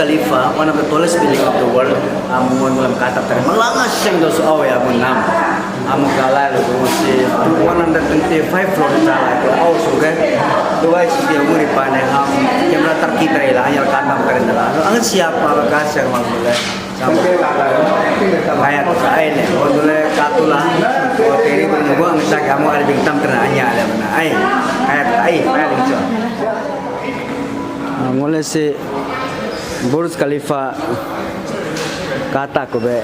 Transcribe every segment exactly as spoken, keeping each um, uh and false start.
Khalifa, one of the tallest building of the world. Amu ngon mulam katak tari. Malanga seng do so awe amu nam. Amu kalai lo ko si one hundred twenty-five floor chala ko. Au so ke. Dubai si dia muri pane ham. Camera terki tari la, anyar katam kare dala. Ang siapa ka seng mal mule. Sama. Kaya to sa ai ne. Ko dule katula. Ko teri ko nunggu ang sa kamu ada bintang kena anya ada mana. Ai. Kaya to ai. Kaya to. Ah, ngole si Burj Khalifa kata ko be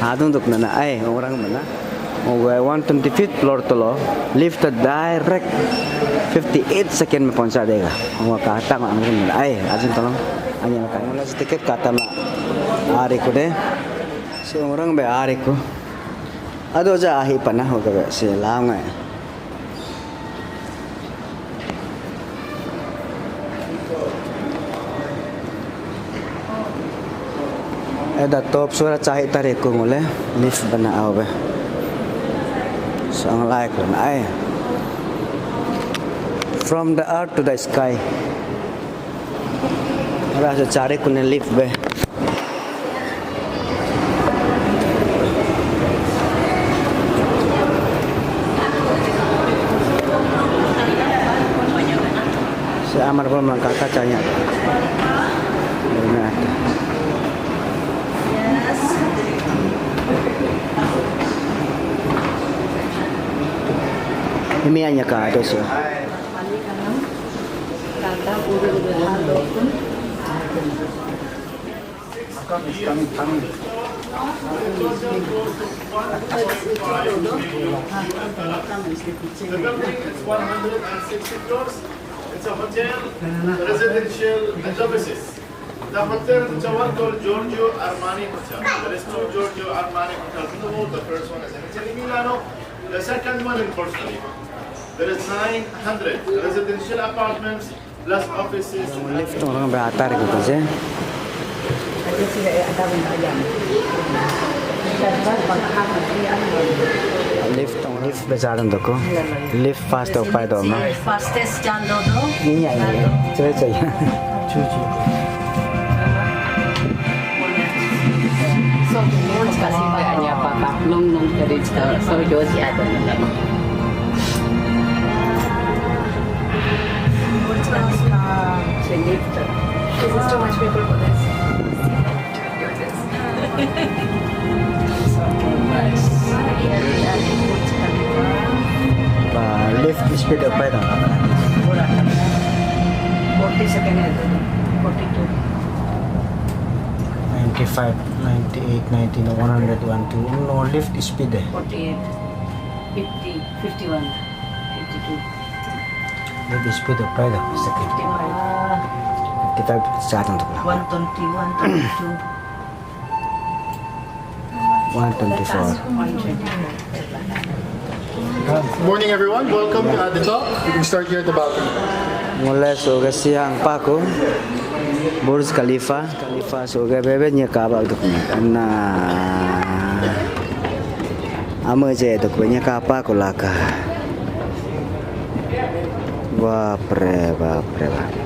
hadung duk nana ai orang mana. Oke, one twenty-fifth floor tolo lift direct fifty-eight second me poncha dega. Oke, kata ma angin mana ai ajin tolong anya ka ngole si ticket kata na ari ko de. Si orang be ari ko. Ado ja ahi pana oke be si laung ai. Eda top sura chahi tari ku ngule lift bana au be. Sang lai ku na ai. From the earth to the sky. Ora sa chari ku ne lift be. Si amar pun melangkah kacanya. Ini ada. Ini hanya kado sih. The building is one hundred sixty floors. It's a hotel, residential, and offices. The hotel, it's a one called Giorgio Armani Hotel. There is two Giorgio Armani Hotel. You know, the first one is in Italy, Milano. The second one in Burj Khalifa. There is nine hundred residential apartments. Lift orang berata gitu je. Lift orang lift bejaran doko. Lift fast upai doma. Fastest jan do do. Iya iya. Cuy cuy. Cuy cuy. So, terima kasih banyak Bapak. Nung nung tadi so josi ada. This is too much people for this. Lift speed apa itu? Forty second itu, forty-two. Ninety-five, ninety-eight, ninety, no, one hundred, one, two, no lift speed eh. Forty-eight, fifty, fifty-one, fifty-two. Lift speed apa itu? Fifty-five. Fifty-five satu untuk. One twenty, one twenty-two. One twenty-four. Morning, everyone. Welcome at the top. You can start here at the balcony. Ngule so ga siang paku Burj Khalifa. Khalifa so ga bebe nya ka ba duk na. Ama je duk nya ka pa ku laka. Bapre, bapre, bapre.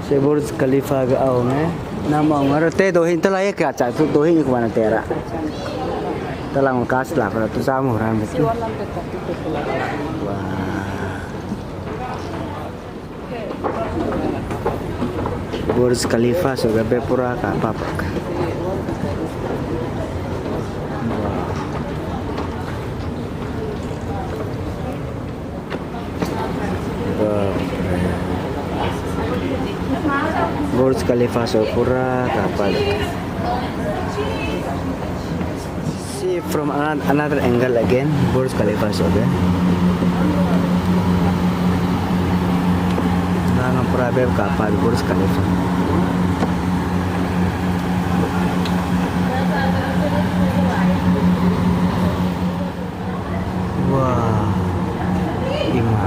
Si Burj Khalifa ga au me. Nama ngar te dohin tala ye ka cha tu dohin ku mana tera. Tala ngas la para tu samu ran betu. Wah. Burj Khalifa so ga be pura ka papak. Wah. Burj Khalifa so pura kapal. See from ano- another angle again, Burj Khalifa so again. Nang pura be kapal Burj Khalifa. Wah, ima.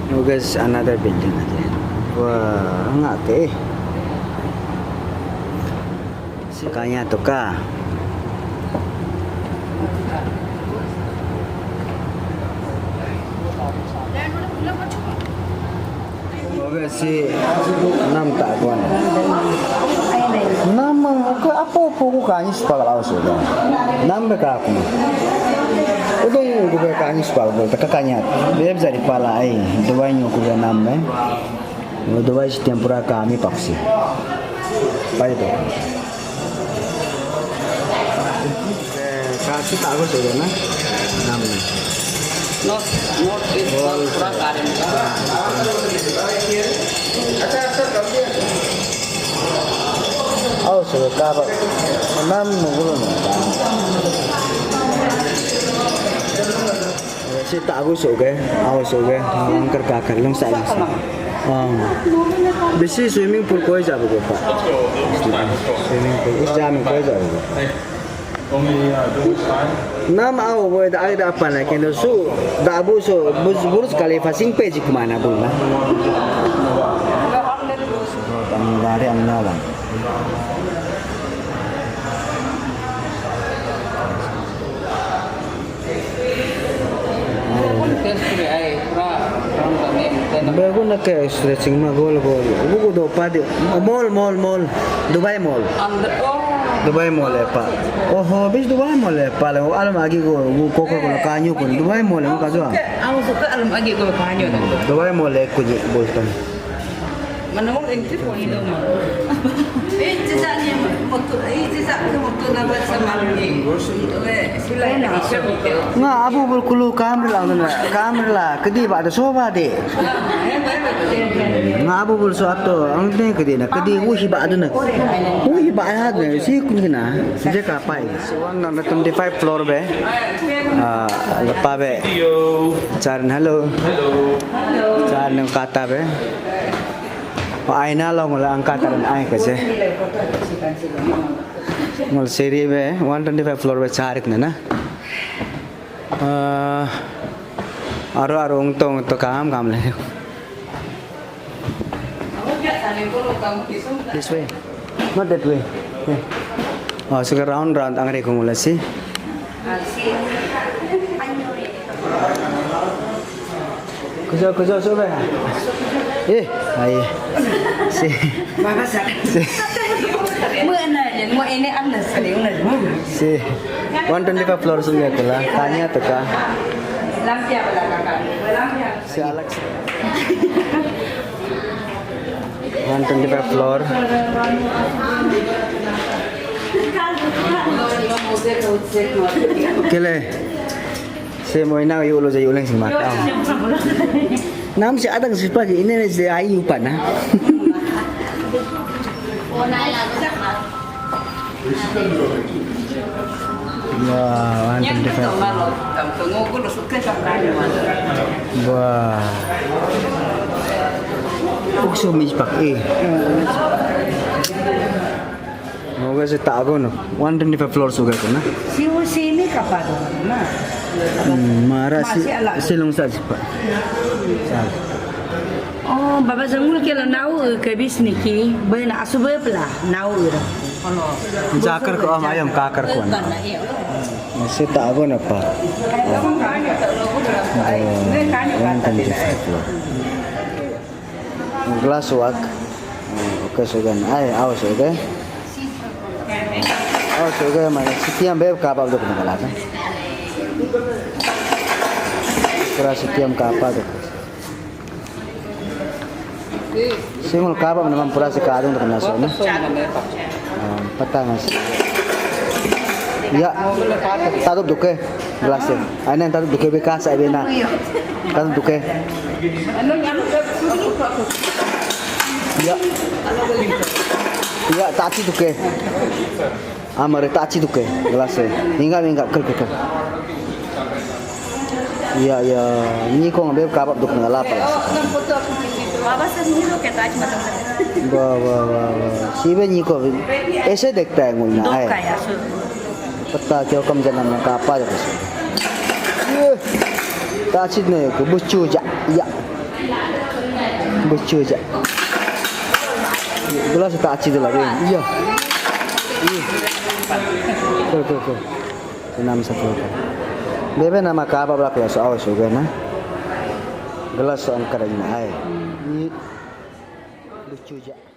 Oh, guys, another building again. Wah, ngak eh. Kanya tu ka. Oke si nam takon. Nam ke apa apa ku kani sepagal aus udah. Nam be kaku. Udung ku be kani sepagal bol tak kanya. Beb jadi pala ai. Dubai nyu ku be nam be. Dubai si tempura kami paksi. Pai tu. Kasi tak aku sudah na. Nam. Not, not, it's not pura karim. Oh, sudah kabar. Nam mugulu. Si tak aku suka, aku suka. Angker kakar lengsa lengsa. Um, besi swimming pool koi jabu ko pa. Swimming pool, is jam koi jabu ko. Nam au boy da ai da apa na kendo su da bu so bus burus kali fasing pe ji kumana bu na. Ang dari ang nalang. Bego na ke stretching ma gol gol. Buku do padi. Mall, mall, mall. Dubai Mall. Dubai Mall e pa. Oho, bis Dubai Mall e pa le. Alam agi go, go Coca Cola kanyu kun. Dubai Mall e ka jo. Ang suka alam agi go kanyu. Dubai Mall e kunyi Boston. Manamong entry point do ma. Eh, jejak ni motor, eh, jejak ke motor na buat sama ni. Eh, sila ni. Nga abu bul kulu kamera la na, kamera la kedi ba da soba de. Nga abu bul so ato ang ne kedi na kedi uhi ba da na. Uhi ba ya na si kun na. Je ka pai. One hundred twenty-five floor be. Ah, lepa be. Charan hello. Charan kata be. Aina lo ngul angkat taran ai kaje. Ngul siri be one twenty-five floor be charik na na. Ah, aro aro ungtong to kam kam le. This way. Not that way. Yeah. Oh, so round round angre kung la si. Kujo kujo so ba. Eh, ai. Si. Baba sa. Si. Mo na yan, mo ini ang nasa yung na. Si. One twenty-five floor so ya kula. Tanya to ka. Lampia wala ka. Lampia. Si Alex. One twenty-five floor. Kele. Se mo ina yu lo je yu leng sing mata. Nam si adang si pagi ini ne je ai yu pana. Wah, one twenty-five. Wah. Uksu mi pak eh. Moga si tago no. One twenty-five floor suga ko na. Si u si mi kapa do na. Hmm, mara si silung sa si pa. Oh, baba jangul ke la nau ke bis niki. Bena asuba pela nau ira. Jakar ko am ayam kakar ko na. Sita ago na pa. Glass work. Okay, so gan. Ay, aw so gan. Aw so gan, mana sitiam beb kapab dok na kala. Pura sitiam kapab dok. Singul kaba mana mam pura si kadung tu kena so na. Ah, pata ngas. Ya. Tatup duke. Gelas ya. Aina tatup duke be kasa be na. Tatup duke. Ya. Ya, taci duke. Amare taci duke gelas e. Hinggap hinggap kel kel kel. Iya iya. Ni kong be kabab duk na lapa. Ba ba ba ba. Sibe ni ko. Ese dekta hai ngulna ai. Pata kyo kam janam na kapa ja. Taci ne ko bucu ja. Ya. Bucu ja. Gelas taci de la be. Iya. Iya. Ko ko ko. Senam satu. Bebe nama kaba belak ya so awas juga na. Glass so angkar ina ai. Ni lucu ja.